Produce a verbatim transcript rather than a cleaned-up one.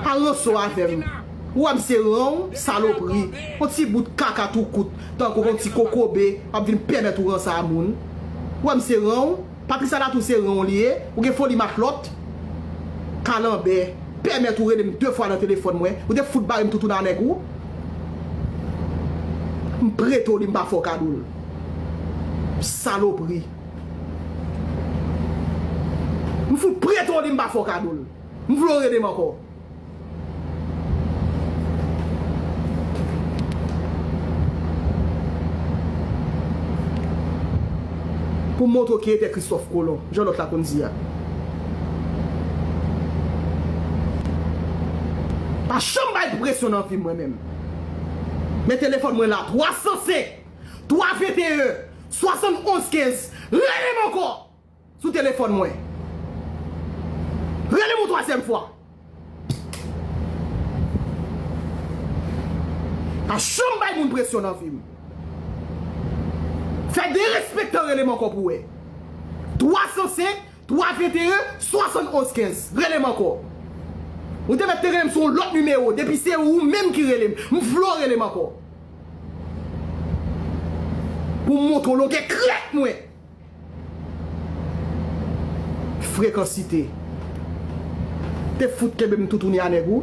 Pa ranse w avè m. Ou wè m se ran w, salopri. Yon ti bout kaka tou kout, tankou yon ti kokobe, w ap vin pèmèt ou ranse a moun. Ou wè m se ran w. Patricia Latou se ran w li ye. Ou gen foli matlòt. Kalanbè. Pèmèt ou rele m de fwa nan telefòn mwen. Ou te fout bare m toutouna nèg ou. M prete w li, m pa fè w kado l. Salopri. M fout prete w li, m pa fè w kado l. M vle w rele m ankò. Pou m montre w kiyete Kristòf Kolon, jan lòt la konn di a. Pa janm bay presyon nan vi m, mwen menm. Men telefòn mwen la, twa san senk, twa venteyen, swasannonz kenz. Rele m ankò sou telefòn mwen. Rele m yon twazyèm fwa. Pa janm bay moun presyon nan vi m. Fè derespektan, rele m ankò pou wè. Twa san senk, twa venteyen, swasannonz kenz. Rele m ankò. Ou te mèt te rele m sou yon lòt nimewo. Depi se ou menm ki rele m, m vle w rele m ankò. Pou m montre w longè krèk mwen. Frekansite. Te fout kenbe m toutouni a nèg ou.